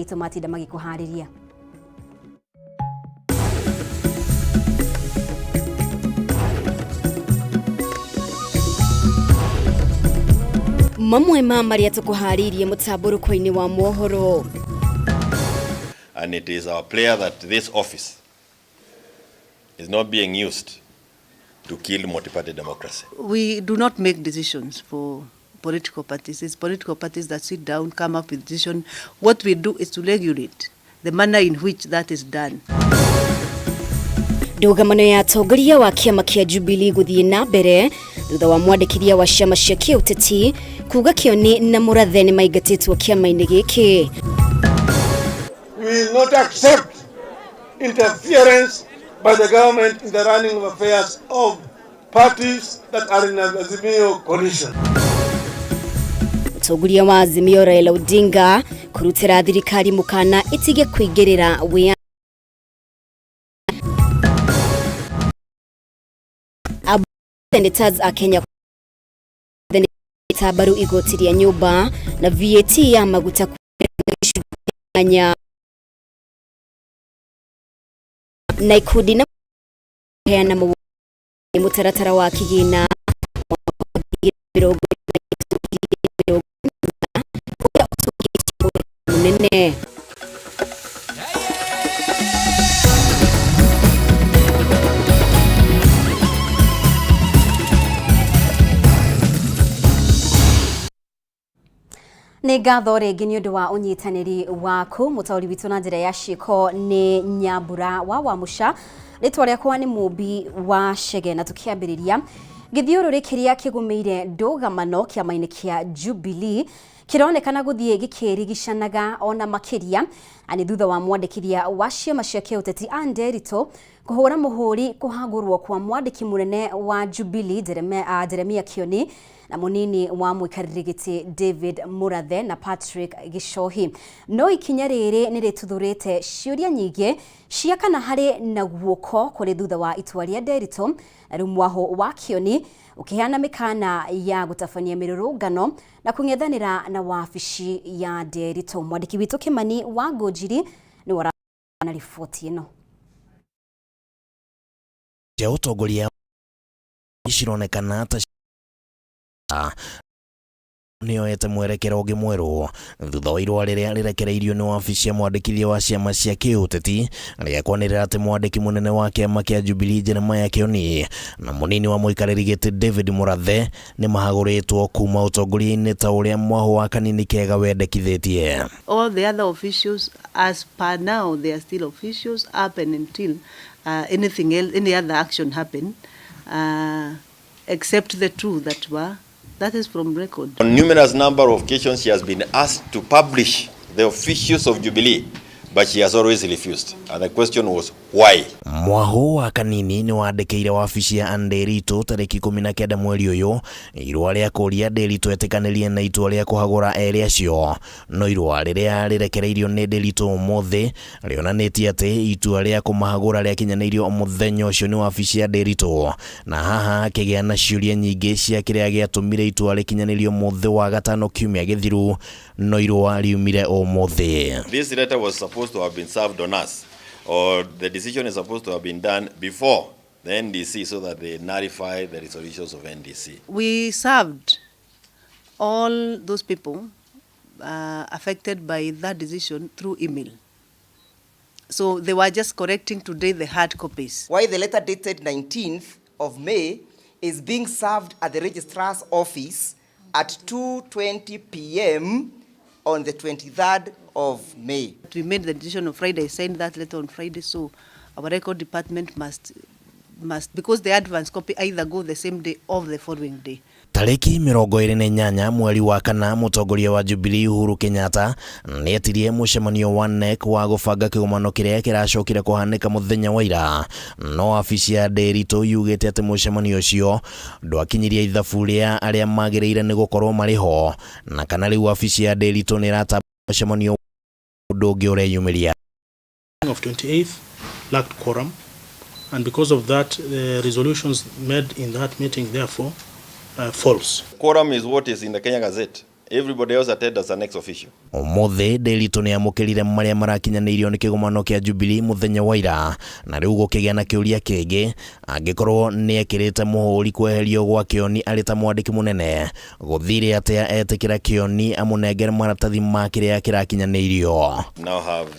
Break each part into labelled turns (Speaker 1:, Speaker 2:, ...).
Speaker 1: Aitũ matinda magĩkũharĩria. Mamwe ma marĩa tũkũharĩirie mũtambũrũko-inĩ wa mohoro.
Speaker 2: And it is our prayer that this office is not being used to kill multi-party democracy.
Speaker 3: We do not make decisions for political parties. It's political parties that sit down, come up with decision. What we do is to regulate the manner in which that is done.
Speaker 1: Ndũgamano ya atongoria wa kĩama kĩa Jubilee gũthiĩ na mbere thutha wa mwandĩkithia wa ciama cia kĩũteti kuga Kĩoni na Mũrathe nĩ maingatĩtwo kĩama-inĩ gĩkĩ.
Speaker 4: We will not accept interference by the government in the running of affairs of parties that are in Azimio coalition.
Speaker 1: Mũtongoria wa Azimio Raila Odinga kũrutĩra thirikari mũkana ĩtige kũingĩrĩra wĩa Senators a Kenya mbaru igoti rĩa nyũmba na VAT ya maguta nya na ikundi na heana mũtaratara wa kĩgĩna mĩrongo ũrĩa ũtũngĩtie mũnene. Nĩ ngatho rĩngĩ nĩ ũndũ wa ũnyitanĩri waku. Mũtaũri witũ na njĩra ya ciĩko nĩ Nyambura wa Wamũca, rĩtwa rĩakwa nĩ Mũmbi wa Chege, na tũkĩambĩrĩria gĩthiũrũrĩ kĩrĩa kĩgũmĩire ndũgamano kĩama-inĩ kĩa Jubilee kĩronekana gũthiĩ gĩkĩrigicanaga ona makĩria, na nĩ thutha wa mwandĩkithia wa ciama cia kĩũteti Ann Nderitu kũhũra mũhũri kũhagũrwo kwa mwandĩki mũnene wa Jubilee Jeremia Kioni na mũnini wa mũikarĩri gĩtĩ David Murathe na Patrick Gichohi. No ikinya rĩrĩ nĩ rĩtuthũrĩte ciũria nyingĩ cia kana harĩ na guoko kũrĩ thutha wa itua rĩa Nderitu, na rĩu mwahũ wa Kioni ũkĩheana mĩkana ya gũtabania mĩrũrũngano na kũng'ethanĩra na wabici ya Nderitu. Mwandĩki witũ Kimani wa Ngũnjiri nĩwe na riboti ĩno.
Speaker 5: Cia ũtongoria cironekana ta nĩyoete mwerekero ũngĩ mwerũ thutha wa irũa rĩrĩa rĩrekereirio nĩ wabici ya mwandĩkithia wa ciama cia kĩũteti rĩa kwanĩrĩra atĩ mwandĩki mũnene wa kĩama kĩa Jubilee Jeremiah Kioni na mũnini wa mũikarĩri gĩtĩ David Murathe nĩ mahagũrĩtwo kuma ũtongoria-inĩ ta ũrĩa mwahũ wa Kanini Kega wendekithĩtie.
Speaker 3: All the other officials, as per now, they are still officials up and until anything else, any other action happen, except the two that were, that is from record.
Speaker 2: On numerous number of occasions, she has been asked to publish the officials of Jubilee, but she has always refused. And the question was, why?
Speaker 5: Mwahũ wa Kanini nĩ wandĩkĩire wabici ya Nderitu tarĩki 19 mweri ũyũ irũa rĩa kũria Nderitu etĩkanĩrie na itua rĩa kũhagũra erĩ acio, no irũa rĩrĩa rĩrekereirio nĩ Nderitu ũmũthĩ rĩonanĩtie atĩ itua rĩa kũmahagũra rĩakinyanĩirio mũthenya ũcio nĩ wabici ya Nderitu, na haha hakĩgĩa na ciũria nyingĩ cia kĩrĩa gĩatũmire itua rĩkinyanĩrio mũthĩ wa gatano kiumia gĩthiru, no irũa riumire ũmũthĩ.
Speaker 2: This letter was supposed to have been served on us, or the decision is supposed to have been done before the NDC so that they nullify the resolutions of NDC.
Speaker 3: We served all those people affected by that decision through email. So they were just correcting today the hard copies.
Speaker 6: Why the letter dated 19th of May is being served at the registrar's office at 2:20 p.m. on the 23rd of May.
Speaker 3: We made the decision on Friday, I signed that letter on Friday, so our record department must, because the advance copy either go the same day or the following day.
Speaker 5: Tarĩki 28 mweri wa kana mũtongoria wa Jubilee Uhuru Kenyatta nĩetirie mũcemanio wa NEC wa gũbanga kĩgomano kĩrĩa kĩracokire kũhanĩka mũthenya wa ira, no wabici ya Nderitu yugĩte atĩ mũcemanio ũcio ndwakinyirie ithabu rĩa arĩa magĩrĩire nĩ gũkorwo marĩ ho, na kana rĩu wabici ya Nderitu nĩ ĩratamba mũcemanio ũndũ ũngĩ ũreyumĩria.
Speaker 7: Of 28th lacked quorum, and because of that the resolutions made in that meeting therefore false.
Speaker 2: Quorum is what is in the Kenya Gazette. Everybody else attended as an ex-officio.
Speaker 5: Umuthi Ndiritu ni amukirire maria marakinyanĩirio nĩ kĩgomano kĩa Jubilee mũthenya wa ira, na rĩu gũkĩgĩa na kĩũria kĩngĩ angĩkorwo nĩ ekĩrĩte mũhũri kweherio gwa Kĩoni arĩ ta mwandĩki mũnene, gũthire atĩa etĩkĩra Kĩoni amũnengere maratathi ma kĩrĩa kĩrakinyanĩirio.
Speaker 2: Now have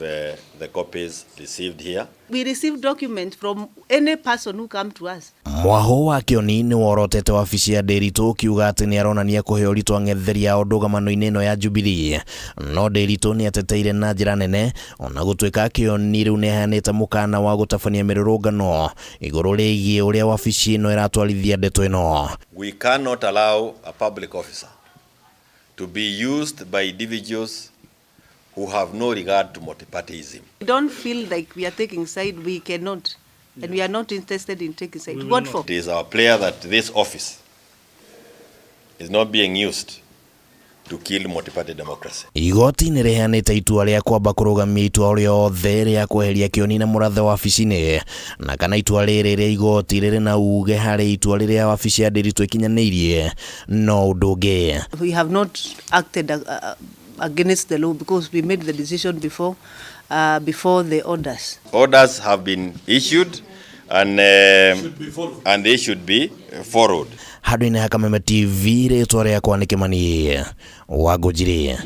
Speaker 2: the copies received here.
Speaker 3: We receive documents from any person who come to us.
Speaker 5: Mwaho wa Kĩoni nĩ worotete wabici ya Ndiritu ũkiuga atĩ nĩ aronania kũhe ũritũ ang'etheri ao ndũgamano-inĩ ĩno ya Jubilee, no Ndiritu nĩ ateteire na njĩra nene ona gũtuĩka Kĩoni rĩu nĩ aheanĩte mũkana wa gũtabania mĩrũrũngano igũrũ rĩgiĩ ũrĩa wabici ĩno ĩratwarithia ndeto ĩno.
Speaker 2: We cannot allow a public officer to be used by individuals who have no regard to multipartyism.
Speaker 3: We don't feel like we are taking side. We cannot. And we are not interested in taking side. What for?
Speaker 2: It is our prayer that this office is not being used to kill multiparty democracy.
Speaker 5: Igoti nĩ rĩheanĩte itua rĩa kwamba kũrũgamia itua rĩothe rĩa kweheria Kĩoni na Mũrathe wabici-inĩ, na kana itua rĩrĩ rĩa igoti rĩrĩ na uge harĩ itua rĩrĩa wabici ya Ndiritu ĩkinyanĩirie no ũndũ ũngĩ.
Speaker 3: We have not acted against the law because we made the decision before the orders.
Speaker 2: Orders have been issued and they should be followed.
Speaker 5: Handũ-inĩ ha Kameme TV, rĩtwa rĩakwa nĩ Kĩmani wa Ngũnjiri.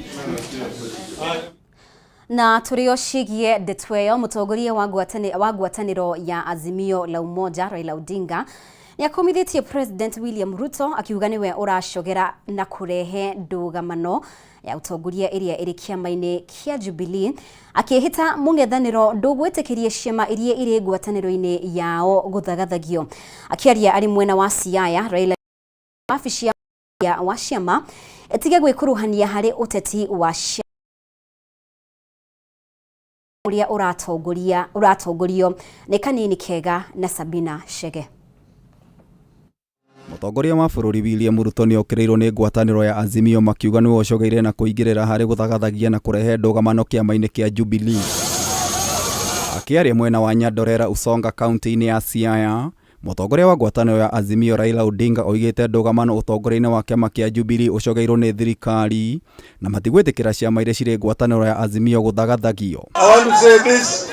Speaker 1: Na tũrĩ o ciĩgiĩ ndeto ĩyo, mũtongoria wa ngwatanĩro ya Azimio la Umoja Raila Odinga nĩ akomithĩtie President William Ruto akiuga nĩwe ũracogera na kũrehe ndũgamano ya ũtongoria ĩrĩa ĩrĩ kĩama-inĩ kĩa Jubilee, akĩhĩta mũng'ethanĩro ndũgwĩtĩkĩria ciama iria irĩ ngwatanĩro-inĩ yao gũthagathagio. Akĩaria arĩ mwena wa Siaya, Raila wabici ya wa ciama ĩtige gwĩkuruhania harĩ ũteti wa ũrĩa ũratongorio nĩ Kanini Kega na Sabina Chege.
Speaker 8: Mũtongoria wa bũrũri William Ruto nĩ okĩrĩirwo nĩ ngwatanĩro ya Azimio makiuga nĩwe ũcogeire na kũingĩrĩra harĩ gũthagathagia na kũrehe ndũgamano kĩama-inĩ kĩa Jubilee. Akĩaria mwena wa Nyandorera Usonga kaunti-inĩ ya Siaya, mũtongoria wa ngwatanĩro ya Azimio Raila Odinga oigĩte ndũgamano ũtongoria-inĩ wa kĩama kĩa Jubilee ũcogeirwo nĩ thirikari na matigwĩtĩkĩra ciama iria cirĩ ngwatanĩro ya Azimio gũthagathagio.
Speaker 4: I want to say this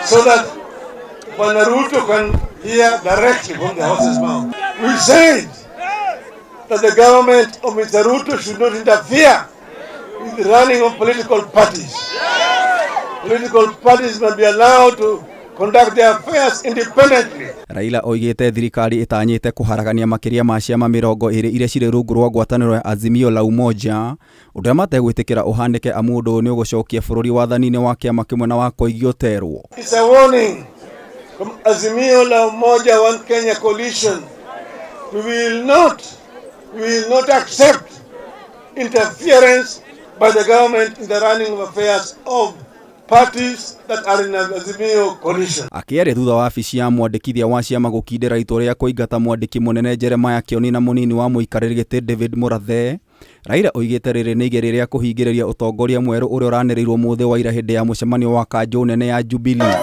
Speaker 4: so that Bwana Ruto can hear directly from the horse's mouth. We said that the government of Mr. Ruto should not interfere with the running of political parties. Political parties must be allowed to conduct their affairs independently.
Speaker 8: Raila oigĩte thirikari ĩtanyĩte kũharagania makĩria ma ciama 20 iria cirĩ rungu rwa ngwatanĩro ya Azimio la Umoja, ũndũ ũrĩa mategwĩtĩkĩra ũhanĩke amu ũndũ ũyũ nĩ ũgũcokia bũrũri wathani-inĩ wa kĩama kĩmwe na wa Koigi ũterwo.
Speaker 4: It's a warning from Azimio la Umoja One Kenya coalition. We will not accept interference by the government in the running of affairs of parties that are in Azimio coalition.
Speaker 8: Akĩaria thutha wa wabici ya mwandĩkithia wa ciama gũkindĩra itua rĩa kũingata mwandĩki mũnene Jeremiah Kĩoni na mũnini wa mũikarĩri gĩtĩ David Mũrathe, Raila oigĩte rĩrĩ nĩ igeria rĩa kũhingĩrĩria ũtongoria mwerũ ũrĩa ũranĩrĩirwo mũthĩ wa ira hĩndĩ ya mũcemanio wa kanjũ nene ya Jubilee.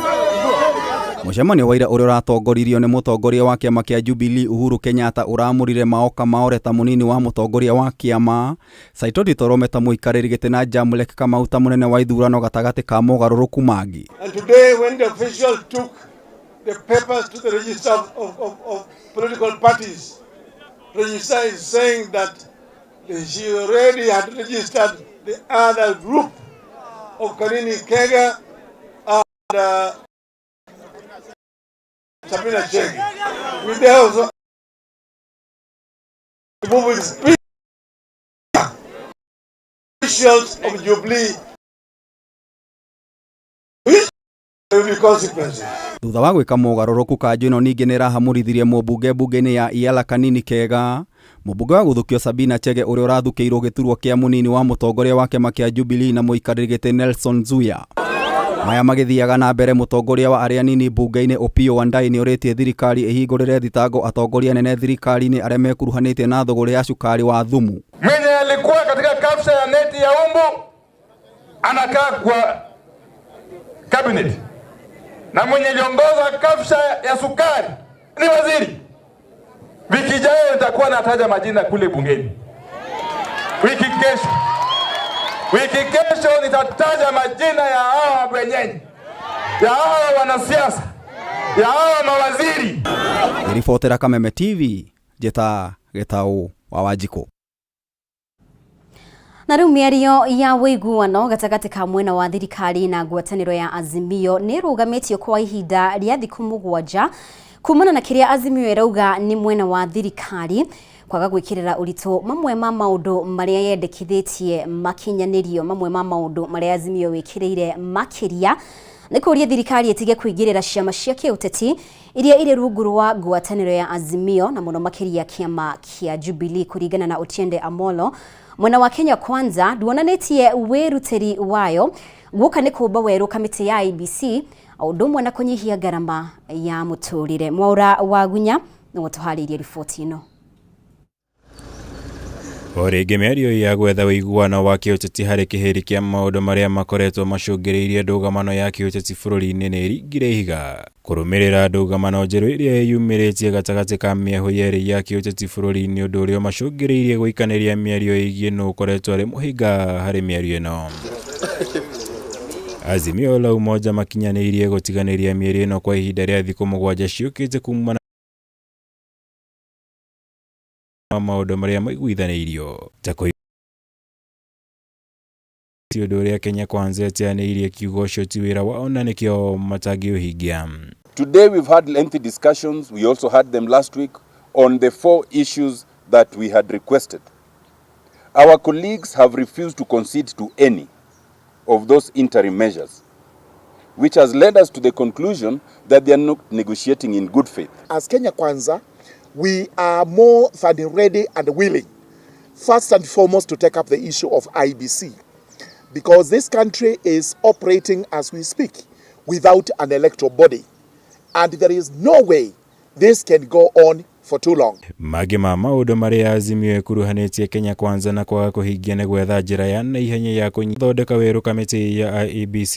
Speaker 8: Mũcemanio wa ira ũrĩa ũratongoririo nĩ mũtongoria wa kĩama kĩa Jubilee Uhuru Kenyatta ũramũrire Maoka Maore ta mũnini wa mũtongoria wa kĩama, Saitoti Torome ta mũikarĩri gĩtĩ na Jamlek Kamau ta mũnene wa ithurano gatagatĩ ka mogarũrũku mangĩ.
Speaker 4: And today when the official took the papers to the register of political parties, register is saying that she already had registered the other group of Kanini Kega and Sabina Chege. We also move with speed officials of Jubilee, which there will be consequences.
Speaker 8: Thutha wa gwĩka mogarũrũku kanjũ ĩno ningĩ nĩ ĩrahamũrithirie mũmbunge mbunge-inĩ ya Iala Kanini Kega, mũmbunge wa gũthukio Sabina Chege ũrĩa ũrathukĩirwo gĩturwa kĩa mũnini wa mũtongoria wa kĩama kĩa Jubilee na mũikarĩri gĩtĩ Nelson Zuya. Maya magĩthiaga na mbere, mũtongoria wa arĩa anini mbunge-inĩ Opiyo Wandayi nĩ orĩtie thirikari ĩhingũrĩre thitango atongoria anene thirikari-inĩ arĩa mekuruhanĩtie na thũgũrĩ ya cukari wa thumu.
Speaker 9: Mwenye alikuwa katika kafsha ya neti ya umbu anakaa kwa cabinet, na mwenye aliongoza kafsha ya sukari ni waziri. Wiki ijayo nitakuwa nataja majina kule bungeni, wiki kesho. Wiki kesho nitataja majina ya hawa wenyenye, ya hawa wanasiasa, ya hawa mawaziri.
Speaker 8: Ngĩribotera Kameme TV, njĩta Gĩtaũ wa Wanjikũ.
Speaker 1: Na rĩu mĩario ya ũiguano gatagatĩ ka mwena wa thirikari na ngwatanĩro ya Azimio nĩ ĩrũgamĩtio kwa ihinda rĩa thikũ 7 kumana na kĩrĩa Azimio ĩrauga nĩ mwena wa thirikari kwaga gwĩkĩrĩra ũritũ mamwe ma maũndũ marĩa yendekithĩtie makinyanĩrio. Mamwe ma maũndũ marĩa Azimio wĩkĩrĩire makĩria nĩ kũria thirikari ĩtige kũingĩrĩra ciama cia kĩũteti iria irĩ rungu rwa ngwatanĩro ya Azimio na mũno makĩria kĩama kĩa Jubilee. Kũringana na Otiende Amolo, mwena wa Kenya Kwanza nduonanĩtie wĩrutĩri wayo guoka nĩ kũmba werũ kamĩtĩ ya IEBC o ũndũ ũmwe na kũnyihia ngarama ya mũtũrĩre. Mwaura Wagunya nĩwe tũharĩirie riboti ĩno.
Speaker 10: O rĩngĩ mĩario ya gwetha ũiguano wa kĩũteti harĩ kĩhĩri kĩa maũndũ marĩa makoretwo macũngĩrĩirie ndũgamano ya kĩũteti bũrũri-inĩ nĩ ĩringire ihiga kũrũmĩrĩra ndũgamano njerũ ĩrĩa ĩyumĩrĩtie gatagatĩ ka mĩahũ yerĩ ya kĩũteti bũrũri-inĩ, ũndũ ũrĩa ũmacũngĩrĩirie gũikanĩria mĩario ĩgiĩ nũ ũkoretwo arĩ mũhĩnga harĩ mĩario ĩno. Azimio la Umoja makinyanĩirie gũtiganĩria mĩario ĩno kwa ihinda rĩa thikũ 7 ciũkĩte kumana na maũndũ marĩa maiguithanĩirio ta ũndũ ũrĩa Kenya Kwanza ĩteanĩirie kiugo ũcio ti wĩra wao na nĩkĩo matangĩũhingia.
Speaker 11: Today we've had lengthy discussions, we also had them last week, on the 4 issues that we had requested. Our colleagues have refused to concede to any of those interim measures, which has led us to the conclusion that they are not negotiating in good faith.
Speaker 12: As Kenya Kwanza, we are more than ready and willing, first and foremost, to take up the issue of IEBC, because this country is operating as we speak without an electoral body, and there is no way this can go on for too long.
Speaker 10: Mangĩ ma maũndũ marĩa Azimio ĩkuruhanĩtie Kenya Kwanza na kwaga kũhingia nĩ gwetha njĩra ya naihenya ya gũthondeka werũ kamĩtĩ ya IEBC.